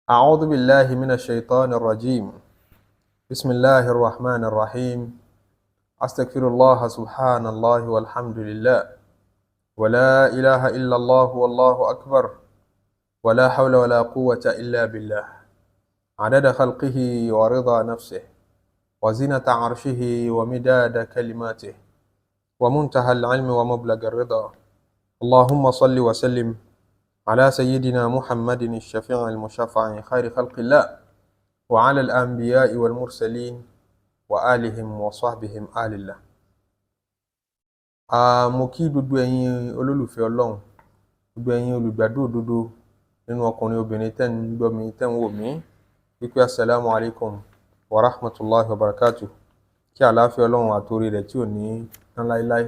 أعوذ بالله من الشيطان الرجيم. بسم الله الرحمن الرحيم. أستغفر الله، سبحان الله والحمد لله ولا إله إلا الله والله أكبر ولا حول ولا قوة إلا بالله، عدد خلقه ورضا نفسه وزنة عرشه ومداد كلماته ومنتهى العلم ومبلغ الرضا. اللهم صل وسلم على سيدنا محمد الشفيع المشفع خير خلق الله وعلى الأنبياء والمرسلين وآلهم وصحبهم آل الله. Mo kí gbogbo ẹ̀yin olólùfẹ́ Ọlọ́run, gbogbo ẹ̀yin olùgbàdo òdodo nínú ọkùnrin, obìnrin tẹ́ ń gbọ́ mi, tẹ́ ń wò mí, wípé asalaamu alaykum wa rahmatulahi wa barakatu. Kí àlàáfíà Ọlọ́run àtòrí rẹ̀ tí ò ní tán láéláé,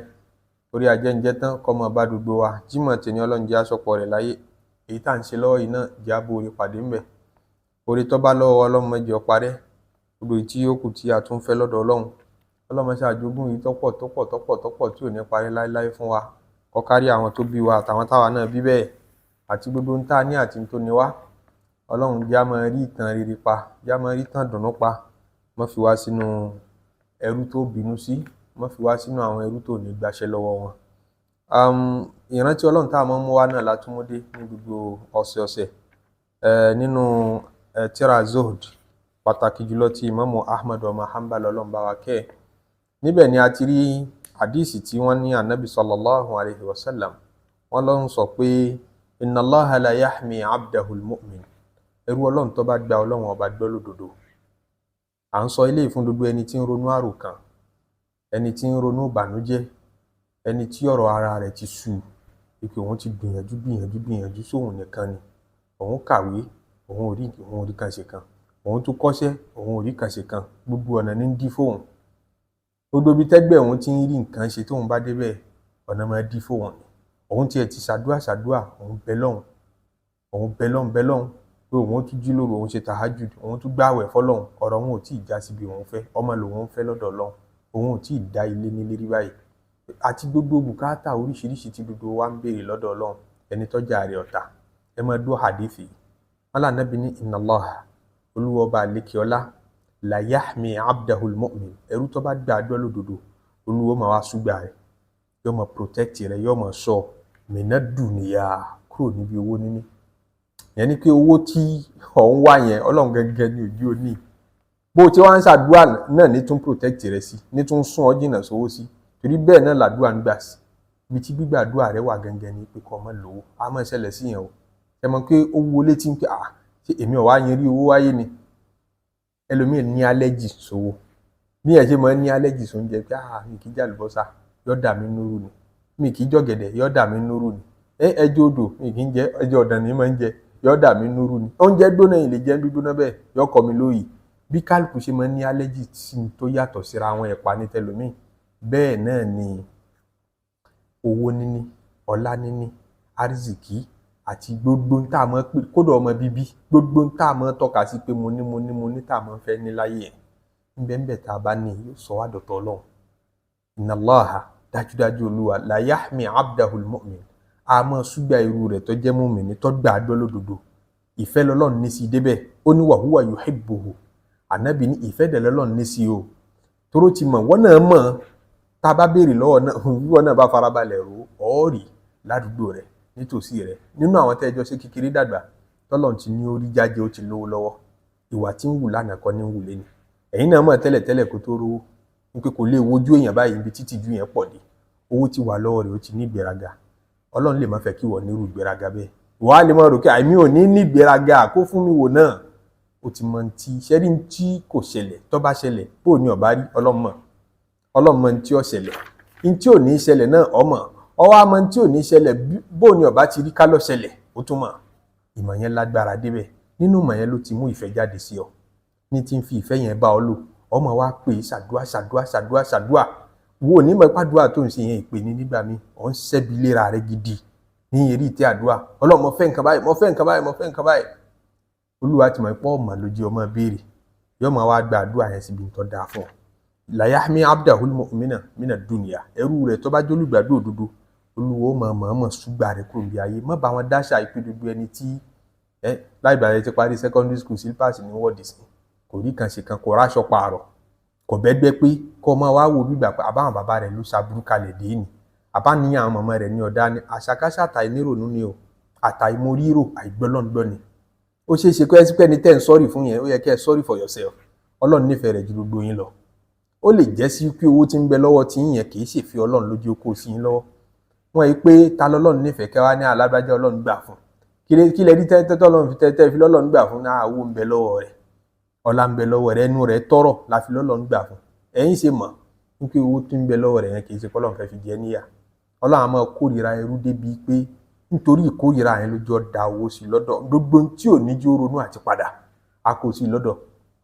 orí ajẹ́njẹ́ tán kó máa bá gbogbo wa. Jímọ̀ tèmi, Ọlọ́run jẹ́ àsopọ̀ rẹ̀ láyé. Èyí tá à ń ṣe lọ́wọ́ yìí náà, jẹ́ àbò orí pàdé ńbẹ̀. Orí tó bá lọ́wọ́, Ọlọ́run má jẹ́ ó parẹ́. Gbogbo èyí tí ó kù tí a tún fẹ́ lọ́dọ̀ Ọlọ́run, Ọlọ́run má ṣe àjogún yìí tọ́pọ̀ tọ́pọ̀ tọ́pọ̀ tọ́pọ̀ tí ò ní parẹ́ láéláé fún wa, kó kárí àwọn tó bí wa àtàwọn táwa náà bí bẹ́ẹ̀, àti gbogbo ń tá ní àti tó ní wá. Ọlọ́run jẹ́ á máa rí ìtàn rere pa, jẹ́ á máa rí ìtàn dùnnú pa. Má fi wá sínú ẹrú tó bínú sí, má fi wá sínú àwọn ẹrú tó ní gbaṣẹ́ lọ́wọ́ wọn. Ìrántí Ọlọ́run tá a máa ń mú wá náà la tún mú dé ní gbogbo ọ̀sẹ̀ọ̀sẹ̀ nínú tírà Zuhd, pàtàkì jùlọ ti Imamu Ahmad ọmọ Hanbal, Ọlọ́run bá wa kẹ́ ẹ̀. Níbẹ̀ ni a ti rí hadisi tí wọ́n ní Anabi sallallahu alayhi wa sallam wọ́n ló ń sọ pé inna Allaha la yahmi abdahu al-mu'min, ẹrú Ọlọ́run tó bá gba Ọlọ́run ọba gbọ́ lódodo. À ń sọ eléyìí fún gbogbo ẹni tí ń ronú àròkàn, ẹni tí ń ronú ìbànújẹ́, ẹni tí ọ̀rọ̀ ara rẹ̀ ti sú, wípé òun ti gbìyànjú, gbìyànjú, gbìyànjú, sóun nìkan ni. Òun kàwé, òun ò rí kan ṣe kan. Òun tún kọ́ṣẹ́, òun ò rí kan ṣe kan. Gbogbo ọ̀nà ní ń dí fóun. Gbogbo ibi tẹ́gbẹ́ òun ti ń rí nǹkan ṣe, tóun bá débẹ̀, ọ̀nà máa dí fóun ni. Òun tiẹ̀ ti ṣàdúà ṣàdúà, òun bẹ lọ́hùn, òun bẹ lọ́hùn, bẹ lọ́hùn pé òun ó tún jí lóru, òun ṣe tahajud, òun tún gbààwẹ̀ fọlọ́hùn, ọ̀rọ̀ òun ò tí ì já síbi òun fẹ́. Ọmọ lòun fẹ́ lọ́dọ̀ Ọlọ́run, òun ò tí ì dá ilé nílé rí báyìí, àti gbogbo bùkátà oríṣiríṣi tí gbogbo wa ń béèrè lọ́dọ̀ Ọlọ́run. Ẹni tọ́jà rẹ̀ ọ̀tá, ẹ máa dúró hadithi wọn lànàbí ní inna Allah, Olúwa ọba àlékè ọlá, la yahmi abdahul mu'min, ẹrú tó bá gbàgbọ́ lódodo, Olúwa máa wá súgbà rẹ̀, yóò máa protect rẹ̀, yóò máa sọ mina dunya, kúrò níbi owó níní. Yẹn ni pé owó tí ọ̀ ń wá yẹn, Ọlọ́run gẹ́gẹ́ ní ojú òní bó ti wá ń ṣàdúrà náà ní tún protect rẹ̀ sí, ní tún sún ọ jìnnà sówó sí, torí bẹ́ẹ̀ náà làdúrà ń gbà sí. Ibi tí gbígbàdúrà rẹ wà gẹ́gẹ́ ni pé kó má lówó. A máa ṣẹlẹ̀ sí yẹn o. Ẹ mọ̀ pé ó wo létí pé, à, ṣé èmi ò wá yẹn rí owó wáyé ni? Ẹlòmíì ní allergy sówó, bí ẹ ṣe máa ń ní allergy sóúnjẹ, pé, ah, mi kì í jẹ àlùbọ́sà, yóò dà mí núrù ni. Mi kì í jọ̀gẹ̀dẹ̀, yóò dà mí núrù ni. Ẹjọ́ odò mi kì í jẹ, ẹjọ́ ọ̀dàn ni máa ń jẹ, yóò dà mí núrù ni. Oúnjẹ gbóná yìí lè jẹ gbígbóná bẹ́ẹ̀, yóò kọ́ mi lóyìí. Bí kálukú ṣe máa ń ní allergy sí tó yàtọ̀ síra àwọn ẹ̀pà ní tẹlòmíì, bẹ́ẹ̀ náà ni owó níní, ọlá níní, arzikì àti gbogbo ń tá a mọ̀ pé kódà ọmọ bíbí, gbogbo ń tá a mọ̀ tọ́ka sí pé mo ní, mo ní, mo ní, tá a mọ̀ fẹ́ ní láyé yẹn, ńbẹ́ ńbẹ́ tá a bá ní, yóò sọ wá dọ̀tọ̀ Ọlọ́run. Inna Allaha, dájúdájú Olúwa, la yahmi abdahul mu'min, a máa súgbà irú rẹ̀ tó jẹ́ mùmínì tó gbà á gbọ́ lódodo. Ìfẹ́ lọ́lọ́run ní sí débẹ̀. Ó ní wa huwa yuhibbuhu. Ànábì ní ìfẹ́ dẹ̀ lọ́lọ́run ní sí o, toró ti mọ̀ wọ́n náà mọ̀. Tá a bá béèrè lọ́wọ́ náà, wíwọ́n náà bá farabalẹ̀ rò ọ́ rí ládùúgbò rẹ̀, nítòsí rẹ̀, nínú àwọn tẹ́jọ́ ṣe kékeré dàgbà, tọ́lọ́run ti ní orí jáde, ó ti lówó lọ́wọ́, ìwà tí ń wù lánàá kọ́ ní ń wù lẹ́nu. Ẹ̀yin náà mọ̀ tẹ́lẹ̀tẹ́lẹ̀ kó tó rówó wípé kò lè wojú èèyàn báyìí ibi títí ju yẹn pọ̀ dé. Owó ti wà lọ́wọ́ rẹ̀, ó ti ní ìgbéraga. Ọlọ́run lè má fẹ́ kí wọ́n nírú ìgbéraga bẹ́ẹ̀. Wọ́n á lè máa rò pé àìmí ò ní ní ìgbéraga, kó fún mi wò náà. Ó ti mọ ti ṣẹ́rí tí kò ṣẹlẹ̀, tó bá ṣẹlẹ̀, bó ní ọ̀bá rí, Ọlọ́run mọ̀. Ọlọ́run mọ tí ó ṣẹlẹ̀, ní tí ò ní ṣẹlẹ̀ náà ọmọ ọwọ́ àmọ́ tí ò ní ṣẹlẹ̀, bó ní ọ̀bá ti rí ká lọ ṣẹlẹ̀, ó tún mọ̀. Ìmọ̀ yẹn lágbára débẹ̀. Nínú ìmọ̀ yẹn ló ti mú ìfẹ́ jáde sí ọ, ní ti ń fi ìfẹ́ yẹn bá ọ lò. Ọmọ wa pè é, ṣàdúà, ṣàdúà, ṣàdúà, ṣàdúà. Wo ní mọ̀ ìpàdúà tó ń ṣe yẹn, ìpè ní nígbà míì ọ̀ ń ṣẹ́bi léra rẹ gidi ní eré ìtẹ́ àdúà. Ọlọ́run, mo fẹ́ nǹkan báyìí, mo fẹ́ nǹkan báyìí, mo fẹ́ nǹkan báyìí. Olúwa ti mọ̀ pé ọmọ lójú ọmọ béèrè, yóò máa wá gba àdúrà yẹn síbi tó dáa fún ọ. La yahmi abdahul mu'mina mina dunya, ẹrú rẹ̀ tó bá jólùgbàdo òdodo, Olúwa ó máa mọ̀ọ́mọ̀ ṣùgbà rẹ̀ kúrò níbi ayé. Má bá wọn dáṣà ìpè gbogbo ẹni tí Ẹ láì gbà yẹn ti parí secondary school, slippers ní wọ́ọ̀dì sí, kò rí kan ṣe kan, kò ráṣọ pààrọ̀, kò bẹ́gbẹ́ pé kọ́ máa wá wo gbígbà pé àbáwọn bàbá rẹ̀ ló ṣàbúrú kalẹ̀ dé ni, àbáníyàn àwọn màmá rẹ̀ ní ọ̀dá ni. Àṣàkáṣà àtàìnírònú ni o, àtàìmorírò, àìgbọ́lọ́ngbọ́ ni. Ó ṣeé ṣe kó ẹ sí pé ẹni tẹ́ ń sọ́rì fún yẹn, ó yẹ kẹ́ ẹ sorry for yourself. Ọlọ́run nífẹ̀ẹ́ rẹ̀ ju gbogbo yín lọ. Ó lè jẹ́ sí pé owó tí ń bẹ lọ́wọ́ tí yín yẹn kì í ṣèfi Ọlọ́run lójú kó sí yín lọ́wọ́. Wọ́n yìí pé ta lọ́lọ́run nífẹ̀ẹ́ kẹ́ wá ní alágbájá Ọlọ́run gbà fún. Kí lẹ rí tẹ́tẹ́ tọ́lọ́run fi tẹ́tẹ́ fi lọ́lọ́run gbà fún náà? Owó ń bẹ lọ́wọ́ rẹ̀, ọlá ń bẹ lọ́wọ́ rẹ̀, ẹnu rẹ̀ tọ́rọ̀ la fi lọ́lọ́run gbà fún. Ẹ̀yin ṣe mọ̀ wípé owó tí ń bẹ lọ́wọ́ rẹ̀ yẹn kì í ṣe kọ́lọ́run fẹ́ fi jẹ níyà. Ọlọ́run á máa kórìíra ẹrú débi pé nítorí ìkórìíra yẹn lójú ọ̀dà owó sí lọ́dọ̀, gbogbo tí ò ní jó ronú àti padà a kò sí lọ́dọ̀.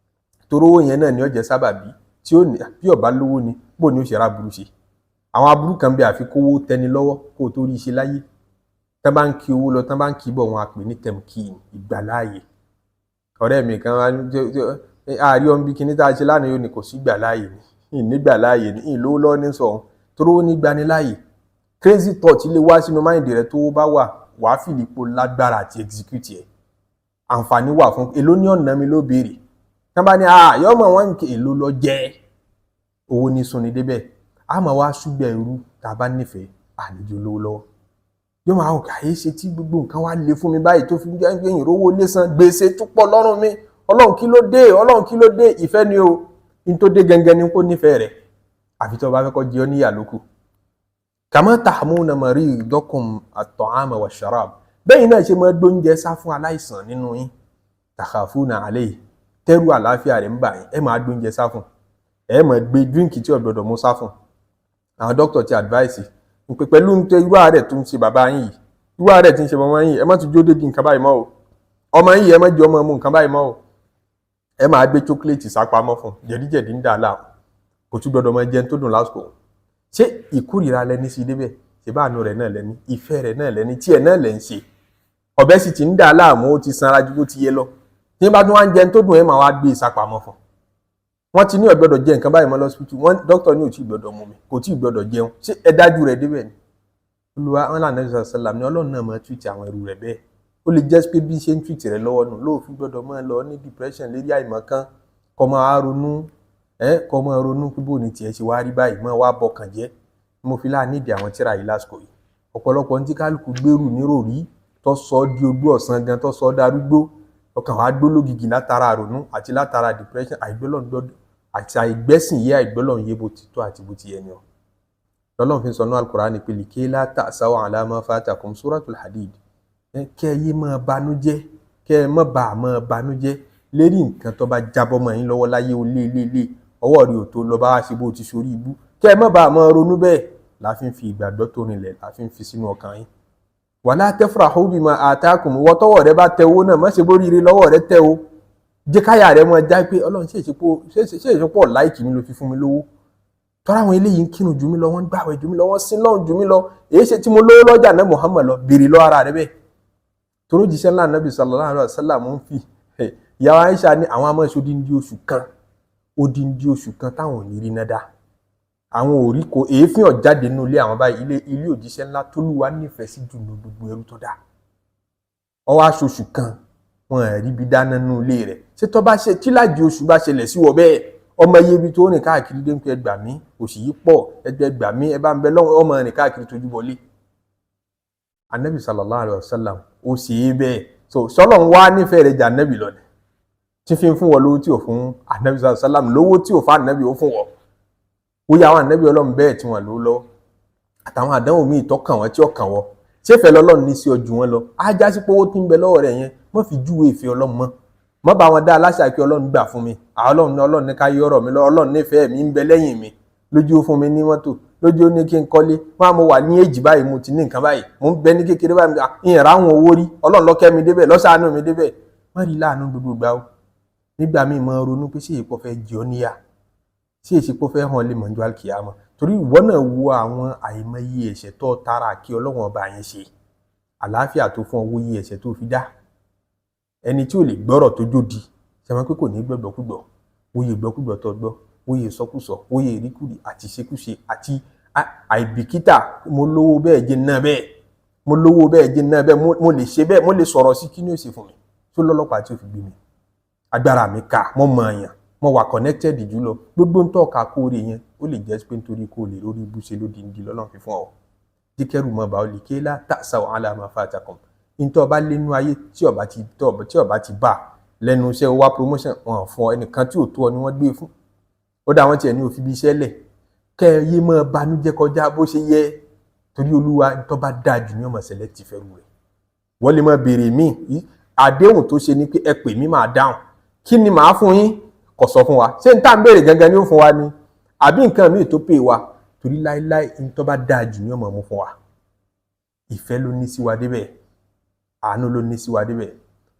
Torí owó yẹn náà ni ó jẹ́ sábàbí tí ó ní bí ọba lówó ni bó ni ó ṣe ra burú ṣe. Àwọn aburú kan bí àfi kówó tẹni lọ́wọ́ kó o tó rí iṣẹ́ láyé. Tán bá ń kí owó lọ, tán bá ń kí bọ̀, wọn á pè ní tẹ̀mkín, ìgbàláàyè. Ọ̀rẹ́ mi kan àárí ọ̀n bí kinní tá a ṣe lánàá, yóò ní kò sí ìgbàláàyè ni, ìnígbàláàyè ni, ìlówó lọ́wọ́ ní sọ̀hún. Torí owó ní gbaniláàyè. Crazy thought lè wá sínú mind rẹ tó bá wà, wàá fìlípò lágbára àti execute ẹ̀. Àǹfààní wà fún èló ní ọ̀nà mi ló béèrè. Tán bá ní yọmọ wọn ń ké èló lọ jẹ́ owó ní sunni débẹ̀. A máa wá ṣúgbẹ́ irú tá a bá nífẹ̀ẹ́ àníjó lówó lọ́wọ́. Yóò máa wò káyé ṣe tí gbogbo nǹkan wá le fún mi báyìí tó fi jẹ́ pé ìrówó lé san gbèsè tó pọ̀ lọ́rùn mi. Ọlọ́run, kí ló dé? Ọlọ́run, kí ló dé? Ìfẹ́ ni o. Ní tó dé gẹ́gẹ́ ni kó nífẹ̀ẹ́ rẹ̀. Àfi tó bá fẹ́ kọ́ jẹ́ ọ́ níyà lókù. Kama tahmuna maridakum at-ta'ama wash-sharab. Bẹ́ẹ̀ náà ṣe máa gbóúnjẹ sá fún aláìsàn nínú yín. Takhafuna alayhi. Tẹ́rù àlàáfíà rẹ̀ ń bà yín. Ẹ máa gbóúnjẹ sá fún. Ẹ máa gbé drink tí ò gbọdọ̀ mú sá fún. Àwọn dókítà ti advice pé pẹ̀lú irú àárẹ̀ tó ń ṣe bàbá yín yìí, irú àárẹ̀ tí ń ṣe màmá yín yìí, ẹ má tún jó débi nǹkan báyìí mọ́ o. Ọmọ yín yìí, ẹ má jẹ́ ọmọ mu nǹkan báyìí mọ́ o. Ẹ máa gbé chocolate sápamọ́ fún. Jẹ̀díjẹ̀dí ń dà á láàmú. Kò tún gbọdọ̀ máa jẹun tó dùn lásìkò. Ṣé ìkórìíra lẹni sí débẹ̀? Ṣé bá àánú rẹ̀ náà lẹni? Ìfẹ́ rẹ̀ náà lẹni? Tí ẹ̀ náà lẹ̀ ń ṣe. Ọ̀bẹ sì ti ń dà á láàmú, ó ti sanra ju bó ti yẹ lọ. Tí bá tún wá ń jẹun tó dùn, ẹ máa wá gbé ìsápamọ́ fún. Wọ́n ti ní ò gbọdọ̀ jẹ nǹkan báyìí mọ́ lọ́sibítù. Wọ́n dókítà ní ò tí ì gbọdọ̀ mú mi, kò tí ì gbọdọ̀ jẹun. Ṣé ẹ dájú rẹ̀ débẹ̀ ni? Olúwa wọn là Ànábì sallam ní Ọlọ́run náà máa treat àwọn ẹrú rẹ̀ bẹ́ẹ̀. Ó lè jẹ́ pé bí ṣe ń treat rẹ̀ lọ́wọ́ nù lóòfin gbọdọ̀ máa lọ ní depression lérí àìmọ̀kan, kó máa ronú, kó máa ronú pé bó ni tiẹ̀ ṣe wá rí báyìí, máa wá bọkàn jẹ́. Mo fi láà nídìí àwọn tíra yìí lásìkò yìí. Ọ̀pọ̀lọpọ̀ ní tí kálukú gbèrú níròrí tó sọ ọ́ di ogbó ọ̀sán gan, tó sọ ọ́ darúgbó, ọkàn wa gbó lógìgì látara àrònú àti látara depression, àìgbọ́lọ́ngbọ́ àti àìgbẹ́sìn yé, àìgbọ́lọ́n yé bó ti tó àti bó ti yẹ ni o. Lọ́lọ́run fi ń sọ ní Al-Qur'ani pé likay la ta'saw ala ma fatakum, Suratul Hadid. Kẹ́ ẹ yé máa banújẹ́, kẹ́ ẹ má bàa máa banújẹ́ lérí nǹkan tó bá jábọ́ mọ́ yín lọ́wọ́ láyé. O lé lé lé ọwọ́ rí o tó lọ bá wá ṣe bó ti ṣorí ibú. Kẹ́ ẹ má bàa máa ronú bẹ́ẹ̀ la fi ń fi ìgbàgbọ́ tó rinlẹ̀ la fi ń fi sínú ọkàn yín. Wala tafrahu bima atakum. Ìwọ tọ́wọ́ rẹ bá tẹ owó náà, má ṣe bóríire lọ́wọ́ rẹ tẹ o. Jẹ́ káyà rẹ máa já pé Ọlọ́run, ṣe ìṣepọ̀ like mi ló fi fún mi lówó. Tọ́ra àwọn eléyìí ń kírun jù mí lọ, wọ́n ń gbàwẹ̀ jù mí lọ, wọ́n sin lọ́run jù mí lọ, èyí ṣe tí mo lówó lọ́jà náà Muhammad lọ béèrè lọ́ ara rẹ bẹ́ẹ̀. Toró jíṣẹ́ ńlá Nàbì sallallahu alaihi wasallam ń fi ìyàwó Aisha ní àwọn amọ̀ṣe odindi oṣù kan, odindi oṣù kan táwọn ò ní rí náà dá, àwọn ò rí ko èéfín ọ̀jáde nínú ilé àwọn báyìí, ilé òjíṣẹ́ ńlá tólúwa nífẹ̀ẹ́ sí jù ní gbogbo ẹrú tó dá. Ọwọ́ aṣoṣù kan wọn ò rí ibi dáná nínú ilé rẹ̀. Ṣé tó bá ṣe tíláàjì oṣù bá ṣẹlẹ̀ sí wọ bẹ́ẹ̀, ọmọ iye ibi tó rìn káàkiri dé ń pẹ́ gbà mí, òṣì yìí pọ̀, ẹgbẹ́ gbà mí, ẹ bá ń bẹ lọ́wọ́, ọmọ rìn káàkiri tójú bọlé. Anabi sallallahu alayhi wa sallam ó ṣe é bẹ́ẹ̀. So sọlọ́n wá nífẹ̀ẹ́ rẹ̀ jà anabi lọ ni tí fi ń fún wọn lówó tí ò fún anabi sallallahu alayhi wa sallam lówó, tí ò fún anabi ó fún wọn. Ó yà àwọn anabi Ọlọ́run bẹ́ẹ̀ tí wọ́n lówó lọ́wọ́ àtàwọn àdánwò míì tó kàn wọ́n tí ó kàn wọ́n. Ṣéfẹ́ lọ́lọ́run ní sí ọjù wọn lọ? Á já sí pé owó tí ń bẹ lọ́wọ́ rẹ̀ yẹn, má fi júwe ìfẹ́ Ọlọ́run mọ́, má bá wọn dá aláṣà kí Ọlọ́run gbà fún mi. Àwọn Ọlọ́run ní, Ọlọ́run ní ká yí ọ̀rọ̀ mi lọ, Ọlọ́run nífẹ̀ẹ́ mi ń bẹ lẹ́yìn mi lójú ó fún mi ní mọ́tò, lójú ó ní kí n kọ́lé. Máa mo wà ní èjì báyìí, mo ti ní nǹkan báyìí, mo ń bẹ ní kékeré báyìí, ìyẹn ráwọn owó rí. Ọlọ́run ló kẹ́ mi débẹ̀, lọ́sàánú mi débẹ̀. Má rí láàánú gbogbo gbà ó. Nígbà míì máa ronú pé ṣé èpò fẹ́ jẹ ọ́ níyà, ṣé èsìpò fẹ́ hàn lè mọ̀jú àlùkìyámọ̀. Torí ìwọ náà wo àwọn àìmọye ẹ̀ṣẹ̀ tó tara kí Ọlọ́run ọba yẹn ṣe àlàáfíà tó fún owó yí ẹ̀ṣẹ̀ tó fi dá ẹni tí ò lè gbọ́rọ̀ tó jódi ṣe máa pé kò ní gbọ́gbọ́kúgbọ̀. Wòye gbọ́kúgbọ̀ tó gbọ́, wòye ìsọkúsọ, wòye ìríkùrí àti ìṣekúṣe àti àìbìkítà. Mo lówó bẹ́ẹ̀ jẹ́ náà bẹ́ẹ̀, mo lówó bẹ́ẹ̀ jẹ́ náà bẹ́ẹ̀, mo lè ṣe bẹ́ẹ̀, mo lè sọ̀rọ̀ sí kí ni ó ṣe fún mi. Tó lọ́lọ́pàá tí ó fi gbé mi, agbára mi ká, mo mọ̀ èèyàn, mo wà connected jùlọ. Gbogbo ń tọ́ka kóore yẹn, ó lè jẹ́ pé nítorí kó lè lórí ibùsẹ̀ lódìndín lọ́lọ́run fi fún ọ. Díkẹ́rù mọ́ bá ọ lè ké lá ta'saw ala ma fatakum. Ntọ́ ọba lẹ́nu ayé tí ọba ti tí ọba ti bá lẹ́nu iṣẹ́, wá promotion wọn fún ọ, ẹnìkan tí ò tó ọ ni wọ́n gbé fún. Ó dá wọn tiẹ̀ ní òfin bí iṣẹ́ lẹ̀, kẹ́ ẹ yé máa banújẹ́ kọjá bó ṣe yẹ, torí Olúwa ntọ́ bá dáa jù ní ọmọ select fẹ́rù rẹ̀. Wọ́n lè máa béèrè míì. Àdéhùn tó ṣe ni pé ẹ pè mí, máa dáhùn. Kí ni màá fún yín? Kò sọ fún wa. Ṣé n tá n béèrè gangan ni ó fún wa ni, àbí nǹkan míì tó pè wa? Torí láéláé, ntọ́ bá dáa jù ní ọmọ mú fún wa. Ìfẹ́ ló ní sí wa débẹ̀, àánú ló ní sí wa débẹ̀.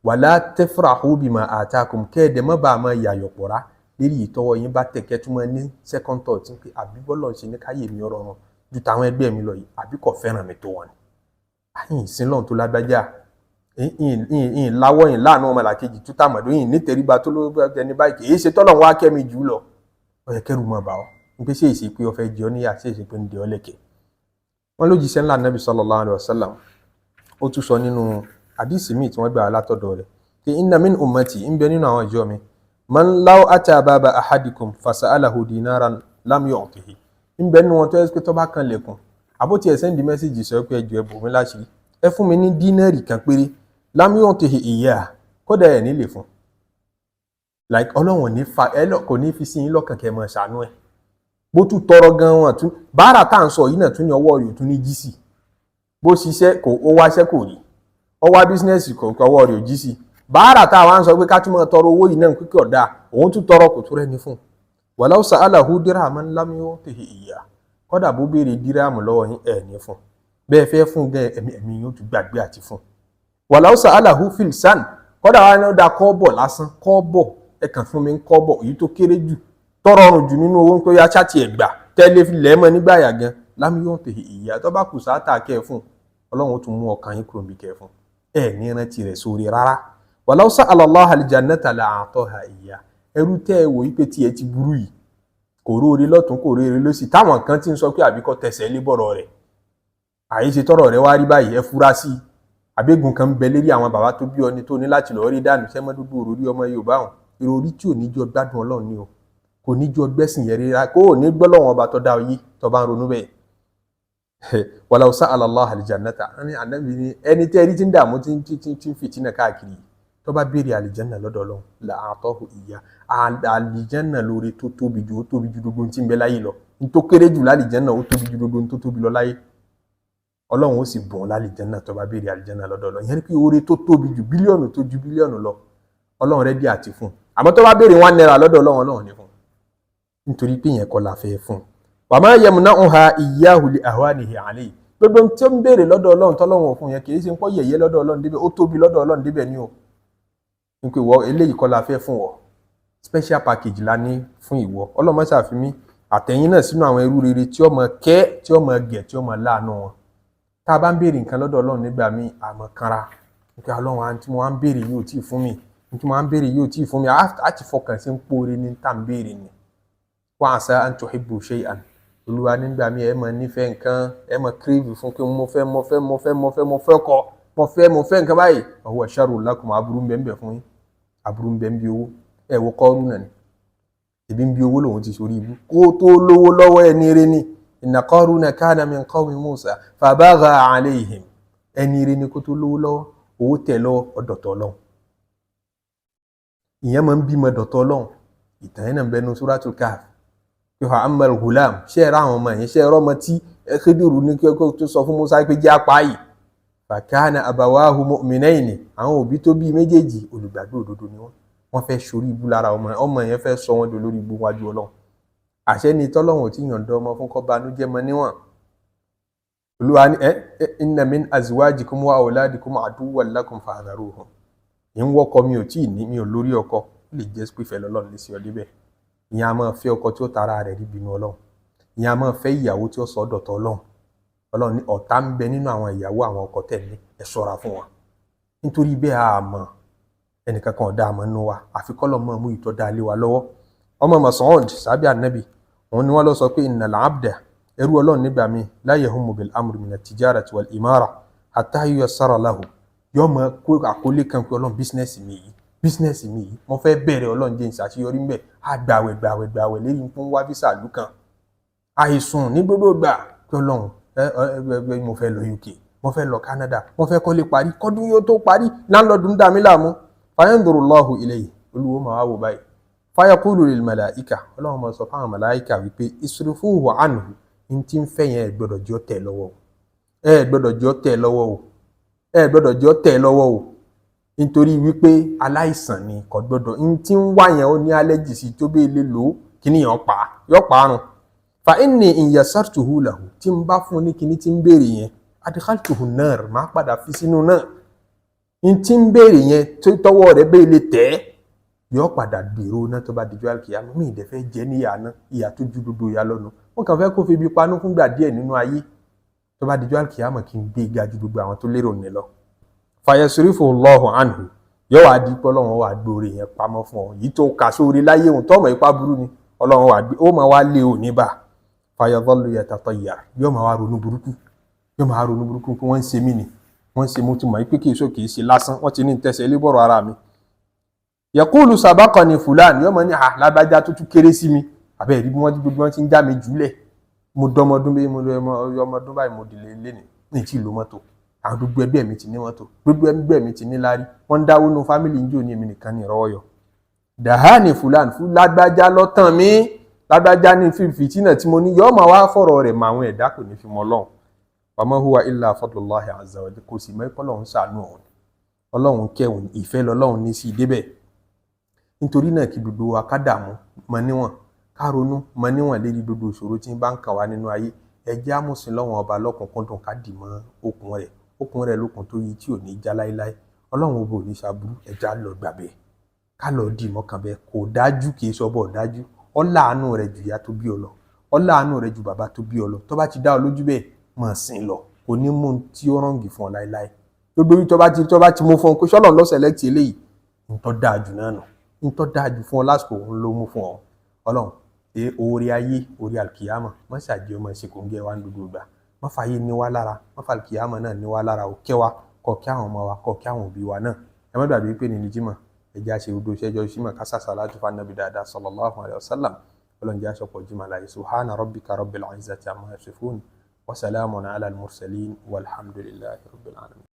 Wala tafrahu bima atakum, kẹ́ẹ̀dẹ̀ mọ́ bá a máa yàyọ̀ pọ̀ra lérí ìtọ́wọ́ yín bá tẹ̀, kẹ́ tún máa ní second thought pé àbí bọ́lọ̀ ṣe ní káyé mi rọrùn ju tàwọn ẹgbẹ́ mi lọ yìí, àbí kò fẹ́ràn mi tó wọn ni. Àyìn ìsìn lọ́run tó lágbájá, ìyìn láwọ́, yìn láàánú ọmọlàkejì tó tàmọ̀dó, yìn nítẹríba tó ló ẹni báyìí, kì í ṣe tọ́lọ̀ wá kẹ́mi jù lọ. Ó yẹ kẹ́rù máa bà ọ́ n pé ṣé èsì pé ó fẹ́ jẹ ọ́ níyà, ṣé èsì pé ń dẹ ọ́ lẹ́kẹ̀ẹ́. Wọ́n lójíṣẹ́ ńlá Nàbì sallallahu alaihi wasallam, ó tún sọ nínú àdìsí míì tí wọ́n gbà látọ̀dọ̀ rẹ̀ pé inna min ummati, ń bẹ nínú àwọn ìjọ mi, man law ata baba ahadikum fasa'alahu dinaran lam yu'tihi. Ń bẹ nínú wọn tó yẹ pé tó bá kan lẹ̀kùn, àbótí ẹ̀ send message sọ pé ẹjọ́, ẹ bò mí láṣìírí, ẹ fún mi ní dínárì kan péré, lam yu'tihi iyyah, kódà ẹ̀ ní lè fún. Like Ọlọ́run ní fa ẹ kò ní fi sí yín lọ́kàn kẹ́ ẹ máa ṣàánú ẹ̀. Bó tún tọrọ gan, wọn tún báárà tá à ń sọ yìí náà tún ní ọwọ́ rẹ̀ ò tún ní jí sí. Bó ṣiṣẹ́ kò, ó wáṣẹ́ kò rí, ó wá business kò, ọwọ́ rẹ̀ ò jí sí. Báárà tá a wá ń sọ pé ká tún máa tọrọ owó yìí náà kíkẹ́ ọ̀dà, òun tún tọrọ kò tún rẹ́ni fún un. Walau sa'alahu dirhaman lam yu'tihi iyyah, kódà bó béèrè dírámù lọ́wọ́ yín, ẹ̀ ní fún. Bẹ́ẹ̀ fẹ́ fún gan, ẹ̀mí ẹ̀mí yóò tún gbàgbé àti fún. Walau sa'alahu filsan, kódà wà ní ó da kọ́bọ̀ lásán, kọ́bọ̀, ẹ kàn fún mi ń kọ́bọ̀, èyí tó kéré jù, tọrọrùn jù nínú owó ń pé yá ṣáàtì ẹ̀ gbà tẹ́lẹ̀ fi lẹ́ẹ̀mọ́ nígbà yà gan, lam yu'tihi iyyah, tó bá kù sáátà kẹ́ ẹ fún, Ọlọ́run ó tún mú ọkàn yín kúrò níbi kẹ́ ẹ fún, ẹ ní rántí rẹ̀ sórí rárá. Walau sa'ala Allaha al-jannata la'ataha iyyah. Ẹrú tẹ́ ẹ wò yí pé tiẹ̀ ti burú yìí, kò róore lọ́tún, kò róore lọ́sì, táwọn kan ti ń sọ pé àbíkọ́ tẹsẹ̀ lé bọ̀rọ̀ rẹ̀, àyè ṣe tọrọ rẹ̀ wá rí báyìí, ẹ fura sí i, àbẹ́gun kan ń bẹ lérí àwọn bàbá tó bí ọ ni tó ní láti lọ́ọ́ rí dànù. Sẹ́mọ́ dúdú òròrí ọmọ Yorùbá hàn, ìròrí tí ò ní jọ gbádùn Ọlọ́run ni o, kò ní jọ gbẹ́sìn yẹn rírà, kó o ní gbọ́ lọ́wọ́n ọba tó dá ọ yí tó bá ń ronú bẹ́ẹ̀. Walau sa'ala Allah al-jannata, ní Ànábì ní ẹni tẹ́ rí tí ń dààmú, tí ń fìtínà káàkiri, tó bá béèrè àlìjánà lọ́dọ̀ Ọlọ́run, la'atahu iyyah. Àlìjánà lórí tó tóbi jù, ó tóbi ju gbogbo tí ń bẹ láyé lọ. Ní tó kéré jù lálìjánà, ó tóbi ju gbogbo tó tóbi lọ láyé. Ọlọ́run ó sì bùn lálìjánà tó bá béèrè àlìjánà lọ́dọ̀ Ọlọ́run. Ìyẹn ni pé oore tó tóbi ju bílíọ̀nù tó ju bílíọ̀nù lọ, Ọlọ́run ready àti fún. Àmọ́ tó bá béèrè ₦1 lọ́dọ̀ Ọlọ́run, Ọlọ́run ní fún, nítorí pé ìyẹn kọ́ la fẹ́ fún. Wa ma yamna'uha iyyahu li ahwanihi alayhi. Gbogbo tí ó ń béèrè lọ́dọ̀ Ọlọ́run tọ́lọ́run fún yẹn, kì í ṣe ń pọ́ yẹ̀yẹ́ lọ́dọ̀ Ọlọ́run débẹ̀, ó tóbi lọ́dọ̀ Ọlọ́run débẹ̀ ni o. Ní pé ìwọ eléyìí kọ́ la fẹ́ fún wọ, special package la ní fún ìwọ. Ọlọ́run má ṣàfimí àtẹ̀yìn náà sínú àwọn ẹrú rere tí ó mọ kẹ́, tí ó mọ gẹ̀, tí ó mọ láàánú wọn. Tá a bá ń béèrè nǹkan lọ́dọ̀ Ọlọ́run nígbà míì, àmọ́ kanra nípa Ọlọ́run àti tí mo wá ń béèrè yóò tí ì fún mi, tí mo wá ń béèrè yóò tí ì fún mi. Á ti fọkàn sí ń póore ní tá à ń béèrè ni. Wa asa an tuhibbu shay'an, Olúwa nígbà míì ẹ máa nífẹ̀ẹ́ nǹkan, ẹ máa crave fún pé mo fẹ́, mo fẹ́, mo fẹ́, mo fẹ́, mo fẹ́ kọ́, mo fẹ́, mo fẹ́ nǹkan báyìí. Wa huwa sharrun lakum, aburú ń bẹ ń bẹ fún yín. Aburú ń bẹ ń bí owó. Ẹ wo Kọ́rúnà ni, ebi ń bí owó lòun ti sórí ibú kó tó lówó lọ́wọ́. Ẹni rẹ ni. Inna Qaruna kana min qawmi Musa fabagha alayhim. Ẹni rẹ ni kó tó lówó lọ́wọ́. Owó tẹ̀ lọ́wọ́, ọ̀dọ̀tọ̀ Ọlọ́run. Ìyẹn máa ń bímọ dọ̀tọ̀ Ọlọ́run. Ìtàn yẹn náà ń bẹ nu Suratul Kahf pé fa ammal ghulam, ṣé ẹ rá àwọn ọmọ yẹn, ṣé ẹ rọ́mọ tí Khidiru ní kí tó sọ fún Musa pé jẹ́ apá yìí, fakana abawahu mu'minayni, àwọn òbí tó bí méjèèjì, olùgbàgbọ́ òdodo ni wọ́n. Wọ́n fẹ́ sórí ibú lára ọmọ, ọmọ yẹn fẹ́ sọ wọ́n dolórí ibú wájú Ọlọ́run. Àṣẹ ni tọ́lọ́run ò tí yànda ọmọ fún kọ́ banújẹ́ mọ níwọ̀n. Olúwa ní ẹ inna min azwajikum wa awladikum aduwwan lakum fahdharuhum. Ń wọ́kọ mi ò tí ì ní, mi ò lórí ọkọ, ó lè jẹ́ pé ìfẹ́ lọ́lọ́run lè sí ọ débẹ̀. Ìyẹn a máa fẹ́ ọkọ tí ó tara rẹ̀ rí bínú Ọlọ́run. Ìyẹn a máa fẹ́ ìyàwó tí ó sọ ọ́ dọ̀tọ̀ Ọlọ́run. Ọlọ́run ní ọ̀tá ń bẹ nínú àwọn ìyàwó àwọn ọkọ tẹ̀lé, ẹ ṣọ́ra fún wọn. Nítorí bẹ́ẹ̀, a mọ̀ ẹnìkan kan ọ̀dà àmọ́ nínú wa, àfi kọ́lọ̀ mọ́ mú ìtọ́ da lé wa lọ́wọ́. Ọmọ Mas'ud sábẹ́ Ànábì, òun ni wọ́n lọ sọ pé innal abda, ẹrú Ọlọ́run nígbà míì, la yahummu bil amri min at-tijarati wal imara hatta yuyassara lahu. Yóò mọ kó àkọlé kan pé Ọlọ́run, business mi yìí, business mi yìí, mo fẹ́ bẹ̀rẹ̀, Ọlọ́run jẹ́ n ṣàṣeyọrí ńbẹ̀. Á gbàwẹ̀ gbàwẹ̀ gbàwẹ̀ lérí fún wá visa ìlú kan, àìsùn ní gbogbo gbà pé Ọlọ́run, ẹ ẹ ẹ, mo fẹ́ lọ UK, mo fẹ́ lọ Canada, mo fẹ́ kọ́lé parí kọ́dún yóò tó parí, landlord ń dà mí láàmú. Fayanzurullahu ilayhi, Olúwo máa wò báyìí. Fayaqulu lil malaika, Ọlọ́run máa sọ fáwọn màláìka wípé isrifuhu anhu, ní tí ń fẹ́ yẹn, ẹ gbọ́dọ̀ jọ tẹ̀ lọ́wọ́ o, ẹ gbọ́dọ̀ jọ tẹ̀ lọ́wọ́ o, ẹ gbọ́dọ̀ jọ tẹ̀ lọ́wọ́ o, nítorí wípé aláìsàn ni, kò gbọ́dọ̀ ní tí ń wá yẹn, ó ní allergy sí, tó bẹ́ẹ̀ lè lò ó, kíní yẹn pa yọ parun. Fa inni in yasartuhu lahu, tí n bá fún ní kíní tí ń béèrè yẹn, adkhaltuhu nar, máa padà fi sínú náà. Ní tí ń béèrè yẹn, tó tọwọ́ rẹ̀ bẹ́ẹ̀ lè tẹ̀ ẹ́, yọ padà gbèrò náà tó bá dijọ́ àlùkìyámà. Mí ìdẹ́fẹ́ jẹ́ níyà náà, ìyà tó ju gbogbo ìyà lọ́nu. Wọ́n kàn fẹ́ kó fi ibi panú fúngbà díẹ̀ nínú ayé, tó bá dijọ́ àlùkìyámà, kí n gbé ga ju gbogbo àwọn tó lérò ní lọ. Fayasrifu Allahu anhu, yóò wá di pé Ọlọ́run wà gbóore yẹn pamọ́ fún ọ, yìí tó kà sóore láyé òun tọ́mọ̀ ipá burú ni, Ọlọ́run wà gbé ó máa wá lé òní bá. Fayadhallu yatatayyar, yóò máa wá ronú burúkú, yóò máa ronú burúkú pé wọ́n ń ṣe mí ni, wọ́n ń ṣe, mo ti mọ̀ pé kì í sọ kì í ṣe lásán, wọ́n ti ní tẹ̀sẹ̀ lébọ̀rọ̀ ara mi. Yaqulu sabaqani fulan, yóò máa ní à lágbájá tó tún kéré sí mi, àbẹ́ ẹ̀rí bí wọ́n ti gbogbo wọn ti ń já mi jùlẹ̀. Mo dọmọdún bí mo ọmọdún báyìí, mo dìlé léni ní tí ìlú mọ́tò, àwọn gbogbo ẹgbẹ́ mi ti ní mọ́tò, gbogbo ẹgbẹ́ mi ti ní lárí, wọ́n ń dáwó nu family ń jò ní, èmi nìkan ní ìrọ́wọ́ yọ. Dàhánì fulan, fún lágbájá lọ́tàn mi, lágbájá ní fìtínà tí mo ní, yọ́ọ́ máa wá fọ̀rọ̀ rẹ̀ mọ àwọn ẹ̀dá, kò ní fi mọ Ọlọ́run. Wa ma huwa illa fadlullahi azza wa jalla, kò sì mọ́ Ọlọ́run ṣàánú òun, Ọlọ́run kẹwùn, ìfẹ́ lọ́lọ́run ní sí i débẹ̀. Nítorí náà, kí gbogbo wa ká dààmú mọ níwọ̀n, ká ronú mọ níwọ̀n lérí gbogbo ìṣòro tí ń bá ń kàn wá nínú ayé. Ẹ jẹ́ á mú ìsìn Ọlọ́run Ọba lọ́kùnkúndùn, ká dì mọ́ okùn rẹ̀. Okùn rẹ̀ lókun tó yí tí ò ní já láéláé. Ọlọ́run Ọba ò ní ṣàbúrú. Ẹ jẹ́ á lọ gbà bẹ́ẹ̀, ká lọ dì mọ́kàn bẹ́ẹ̀. Kò dájú, kì í sọ bọ̀ dájú. Ó láàánú rẹ̀ ju ìyá tó bí ọ lọ, ó láàánú rẹ̀ ju bàbá tó bí ọ lọ. Tó bá ti dá ọ lójú bẹ́ẹ̀, máa sìn lọ, kò ní mú tí ó rọ̀ǹgì fún ọ láéláé. Gbogbo ibi tó bá ti mú fún ọ pé sọ́lọ̀ ló select eléyìí, ntọ́ dáa jù náà nù, ntọ́ dáa jù fún ọ lásìkò òun ló mú fún ọ. Ọlọ́run ẹ, oore ayé, oore alkiyama, má ṣàjẹ́ ọmọ ṣe kò ń gẹ́ wa ní gbogbo ìgbà. Má fààyè ní wá lára, má fà alkiyama náà ní wá lára. Ò kẹ́ wa, kó kẹ́ àwọn ọmọ wa, kó kẹ́ àwọn òbí wa náà. Ẹ má gbàgbé pé ní jímọ̀, ẹ jẹ́ á ṣe gbogbo iṣẹ́ jímọ̀, ká sàṣà láti fa nàbí dáadáa sallallahu alayhi wa sallam. Ọlọ́run jẹ́ àṣọpọ̀ jímọ̀ láyé. Subhana rabbika rabbil izzati amma yasifun wa salamun ala al-mursalin walhamdulillahi rabbil alamin.